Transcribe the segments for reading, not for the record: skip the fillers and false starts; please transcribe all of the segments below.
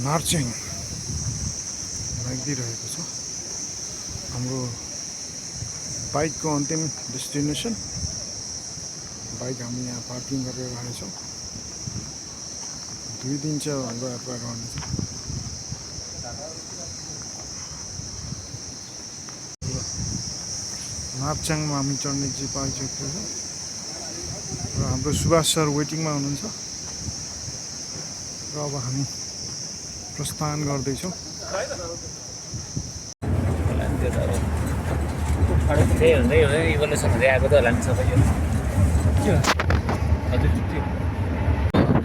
नार्चेङ राखिदिइरहेको छ हाम्रो बाइकको अन्तिम डेस्टिनेसन। बाइक हामी यहाँ पार्किङ गरेर राखेछौँ। 2 दिन चाहिँ हाम्रो यात्रा गर्नेछ। नार्चेङमा हामी चढ्ने जिप आइसकेको छ र हाम्रो सुभाष सर वेटिङमा हुनुहुन्छ र अब हामी प्रस्थान गर्दैछौँ।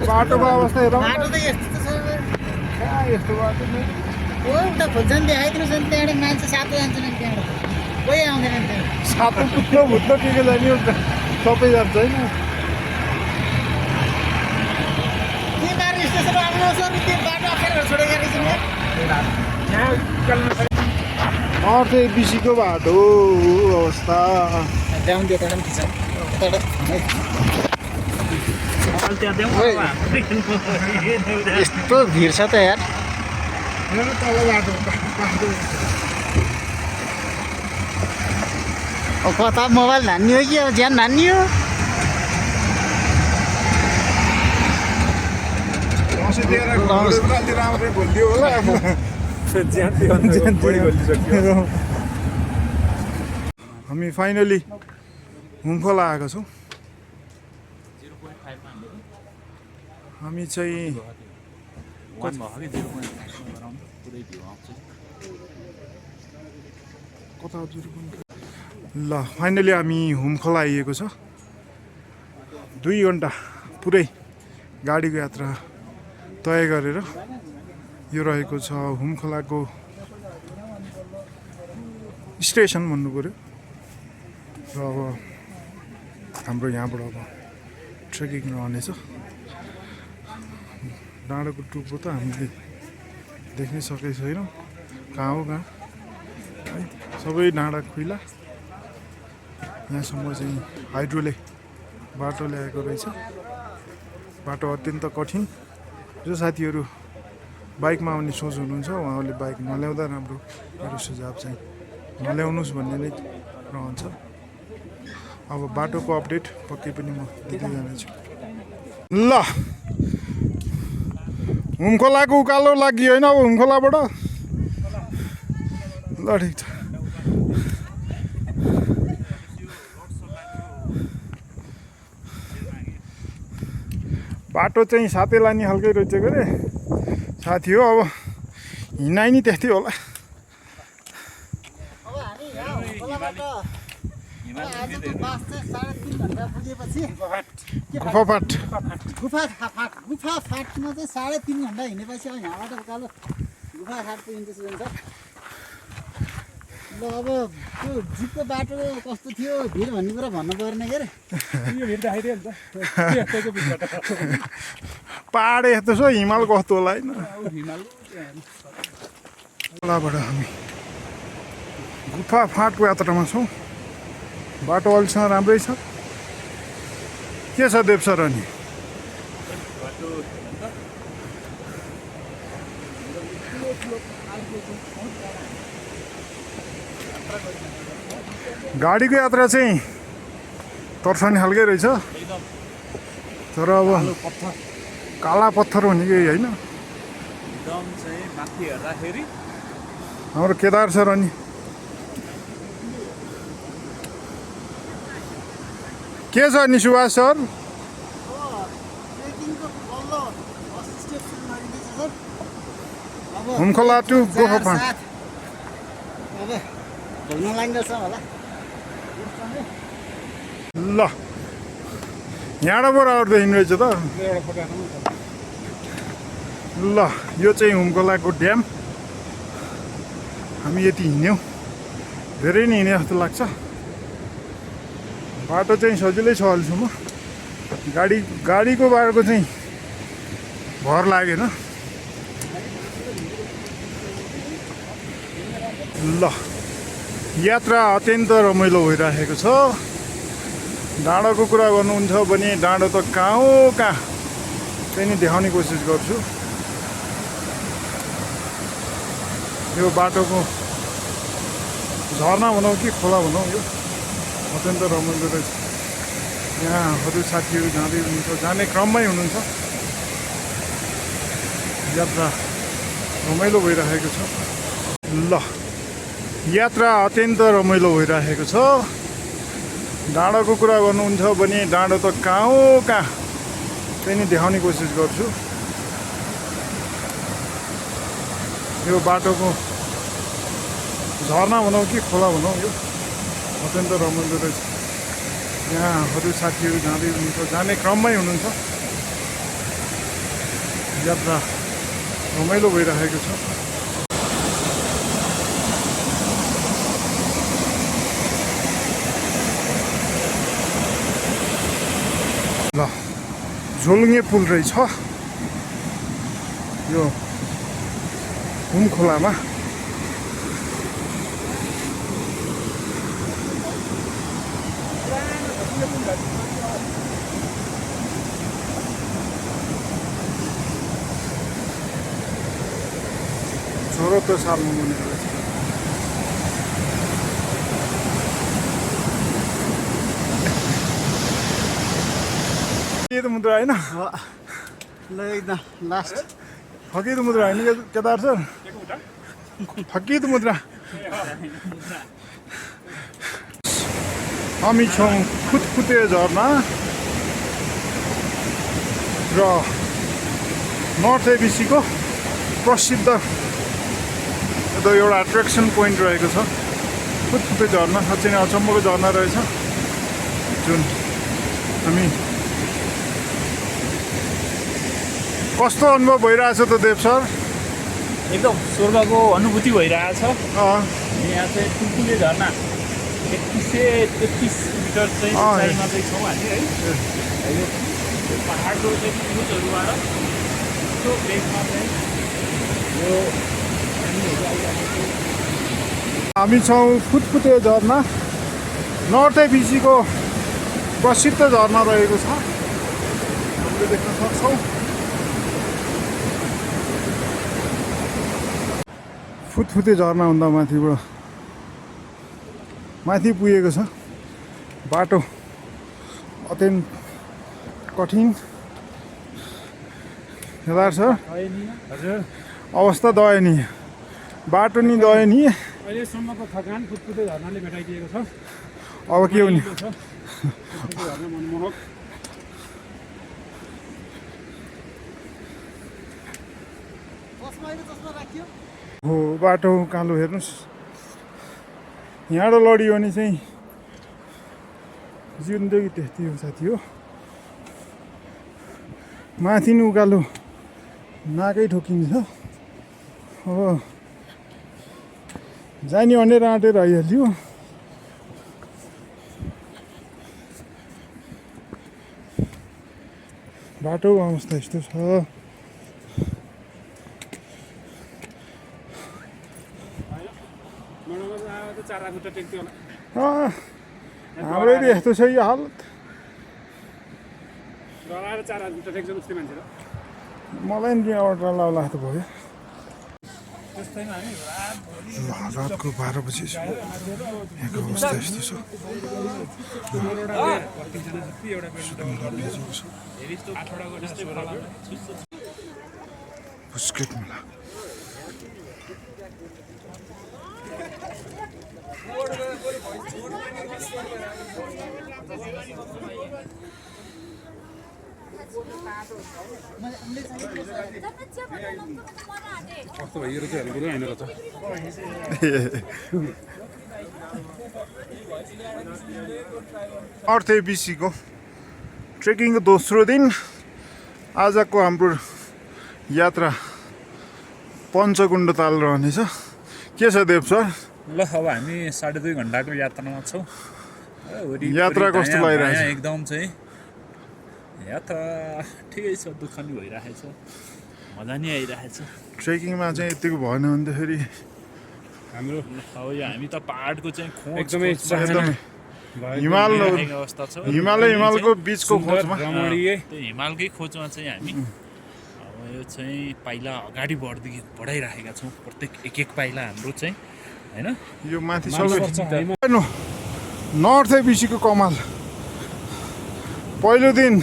बाटोको अवस्था हेर। बाटो त यस्तो त छ यस्तो बाटो उता खोज्छन् देखाइदिनुहोस् नि। त्यहाँबाट मान्छे सातो जान्छन् त्यहाँबाट कोही आउँदैन त्यहाँ। सातो पुत्लो भुत्लो के के जाने सबै जान्छ होइन। त्यहाँ स्टेसन आउनु छ नि त्यो बाटो अप्ठ्यारो छोडेको रहेछ नि। अर्थ एबिसीको बाटो अवस्था जाउँ त्यता पनि खिच यस्तो भिड छ त यार। तल बाटो अब कता मोबाइल धान्ने हो कि अब ज्यान धान्ने हो। हामी फाइनली हुमखोला आएको छौँ। हामी चाहिँ ल फाइनली हामी हुमखोला आइएको छ। 2 घन्टा पुरै गाडीको यात्रा तय गरेर यो रहेको छ हुमखोलाको स्टेसन भन्नु पऱ्यो। र अब हाम्रो यहाँबाट अब ट्रेकिङ रहनेछ। डाँडाको टुप्पो त हामीले देख्नै सकेको छैनौँ कहाँ हो कहाँ है। सबै डाँडा खुइला। यहाँसम्म चाहिँ हाइड्रोले बाटो ल्याएको रहेछ। बाटो अत्यन्त कठिन। जो साथीहरू बाइकमा आउने सोच हुनुहुन्छ उहाँहरूले बाइक नल्याउँदा राम्रो। मेरो सुझाव चाहिँ नल्याउनुहोस् भन्ने नै रहन्छ। अब बाटोको अपडेट पक्कै पनि म दिँदै जानेछु। ल हुमखोलाको उकालो लागि होइन अब हुमखोलाबाट। ल ठिक छ। बाटो चाहिँ सातै लाने खालकै रहेछ के अरे साथी हो। अब हिँडाइ नि त्यस्तै होला। अब हामी यहाँ खोलाबाट आजको बास चाहिँ 3.5 घन्टा पुगेपछि गुफा फाट गुफा फाटमा चाहिँ 3.5 घन्टा हिँडेपछि अब यहाँबाट उकालो गुफा फाट पुगिन्छ सुन्छ। ल अब त्यो जिपको बाटो कस्तो थियो भिड भन्ने कुरा भन्नु पर्ने के अरे। यो भिड देखाइदियो नि त। पहाड यस्तो छ हिमाल कस्तो होला होइन। खोलाबाट हामी गुफा फाटको यात्रामा छौँ। बाटो अहिलेसम्म राम्रै छ। के छ देव सर अनि गाडीको यात्रा चाहिँ तर्साउने खालकै रहेछ। तर अब काला पत्थर हुने कि होइन। हाम्रो केदार सर अनि के छ नि सुभाष सर? हुमखोला टु गोफा फाट। ल यहाँबाट बराबर देखिनु रहेछ त। ल यो चाहिँ हुमखोलाको ड्याम। हामी यति हिँड्यौँ। धेरै नै हिँडे जस्तो लाग्छ। बाटो चाहिँ सजिलै छ अहिलेसम्म। गाडीको बाटोको चाहिँ भर लागेन। ल यात्रा अत्यन्त रमाइलो भइरहेको छ। डाँडाको कुरा गर्नुहुन्छ भने डाँडो त कहाँ हो कहाँ त्यही नै देखाउने कोसिस गर्छु। यो बाटोको झरना भनौँ कि खोला भनौँ यो अत्यन्त रमाइलो रहेछ। यहाँ अरू साथीहरू जाँदै हुनुहुन्छ, जाने क्रममै हुनुहुन्छ। यात्रा रमाइलो भइरहेको छ। ल यात्रा अत्यन्त रमाइलो भइरहेको छ। डाँडाको कुरा गर्नुहुन्छ भने डाँडो त कहाँ हो कहाँ त्यही नै देखाउने कोसिस गर्छु। यो बाटोको झरना भनौँ कि खोला भनौँ यो अत्यन्त रमाइलो रहेछ। यहाँ अरू साथीहरू जाँदै हुनुहुन्छ, जाने क्रममै हुनुहुन्छ। यात्रा रमाइलो भइरहेको छ। ल झोलुङ्गे पुल रहेछ यो हुम खोलामा। छोरो त सार्नु मुनि रहेछ। फकिएको मुद्रा होइन, ल एकदम लास्ट फकिएको मुद्रा होइन केदार सर, फकिएको मुद्रा। हामी छौँ खुतखुते झरना र नर्थ एबिसीको प्रसिद्ध एउटा एट्र्याक्सन पोइन्ट रहेको छ खुतखुते झरना। साँच्चै नै अचम्मको झरना रहेछ जुन हामी कस्तो अनुभव भइरहेछ त देव सर? एकदम स्वर्गको अनुभूति भइरहेछ। यहाँ चाहिँ ठुल्ठुले झरना 3133 मिटर चाहिँ उचाइमा चाहिँ छौँ हामी है। यो पहाडको चाहिँ पुलहरूबाट त्यो बेगमा चाहिँ यो हामी छौँ खुतखुते झरना, नर्थ एबिसीको प्रसिद्ध झरना रहेको छ, हामीले देख्न सक्छौँ। फुतफुते झरना भन्दा माथिबाट माथि पुगेको छ। बाटो अत्यन्त कठिन। केदार सर हजुर अवस्था दयनीय, बाटो नि दयनीय। अहिलेसम्मको थकान फुतफुते झरनाले भेटाइदिएको छ। अब के हुने? फुतफुते झरना मनमोहक। हो बाटो कालो हेर्नुहोस्। यहाँबाट लडियो भने चाहिँ जिन्दगी त्यस्तै हो साथी हो। माथि नि उकालो नाकै ठोकिन्छ। अब जाने अनेर आँटेर आइहाल्यो। बाटोको अवस्था यस्तो छ। हाम्रै यस्तो छ यो हालत। मलाई नि त्यहाँबाट लाउला जस्तो भयो। रातको 12 बजी यहाँको अवस्था यस्तो छ। पुस्केट मेला कस्तो भइरहेको छ हेर्नु होइन रहेछ। नर्थ एबिसीको ट्रेकिङको दोस्रो दिन। आजको हाम्रो यात्रा पञ्चकुण्ड ताल रहनेछ। के छ देव सर? ल अब हामी 2.5 घन्टाको यात्रामा छौँ। यात्रा कस्तो लागिरहेछ? एकदम चाहिँ यात्रा ठिकै छ, दुःख नि भइरहेको छ, मजा नि आइरहेको छ। ट्रेकिङमा चाहिँ यतिको भएन भन्दाखेरि हाम्रो अब यो हामी त पहाडको चाहिँ खोज एकदमै खोजमा अवस्था छ। हिमालको बिचको खोजमा त्यो हिमालकै खोजमा चाहिँ हामी अब यो चाहिँ पाइला अगाडि बढाइराखेका छौँ प्रत्येक एक पाइला हाम्रो चाहिँ होइन यो माथि सबै नर्थ एबिसीको कमाल पहिलो दिन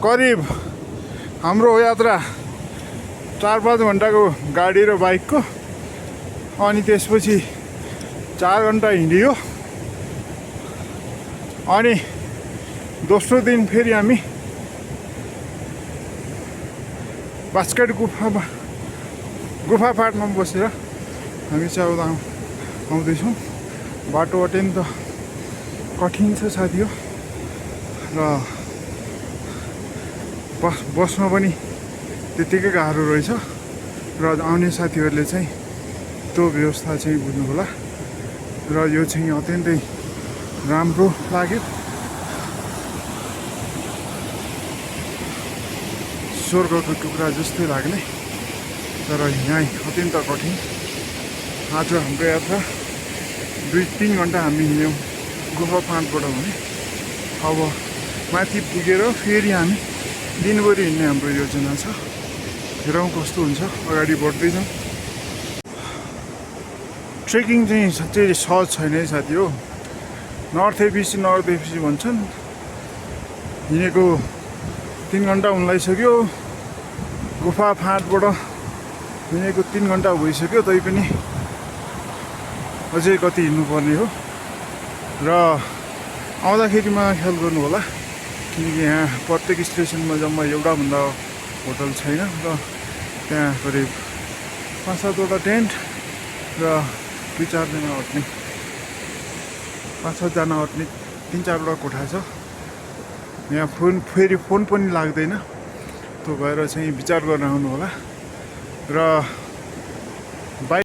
करिब हाम्रो यात्रा 4-5 घन्टाको गाडी र बाइकको अनि त्यसपछि 4 घन्टा हिँडियो अनि दोस्रो दिन फेरि हामी बास्केट गुफा फाटमा बसेर हामी चाहिँ आउँदैछौँ बाटो अत्यन्त कठिन छ साथी हो र बस्न पनि त्यत्तिकै गाह्रो रहेछ र आउने साथीहरूले चाहिँ त्यो व्यवस्था चाहिँ बुझ्नु होला र यो चाहिँ अत्यन्तै राम्रो लाग्यो स्वर्गको टुक्रा जस्तै लाग्ने तर यहाँ अत्यन्त कठिन आज हाम्रो यात्रा 2-3 घन्टा हामी हिँड्यौँ गुफा फाँटबाट भने अब माथि पुगेर फेरि हामी दिनभरि हिँड्ने हाम्रो योजना छ हेरौँ कस्तो हुन्छ अगाडि बढ्दैछौँ ट्रेकिङ चाहिँ साँच्चै सहज छैन है साथी हो नर्थ एबिसी भन्छन् हिँडेको 3 घन्टा हुन लागिसक्यो गुफा फाँटबाट हिँडेको 3 घन्टा भइसक्यो तैपनि अझै कति हिँड्नुपर्ने हो र आउँदाखेरिमा ख्याल गर्नु होला किनकि यहाँ प्रत्येक स्टेसनमा जम्मा एउटाभन्दा होटल छैन र त्यहाँ करिब 5-7वटा टेन्ट र 2-4जना अट्ने 5-7जना अट्ने 3-4वटा कोठा छ यहाँ फेरि फोन पनि लाग्दैन त्यो भएर चाहिँ विचार गर्न आउनु होला र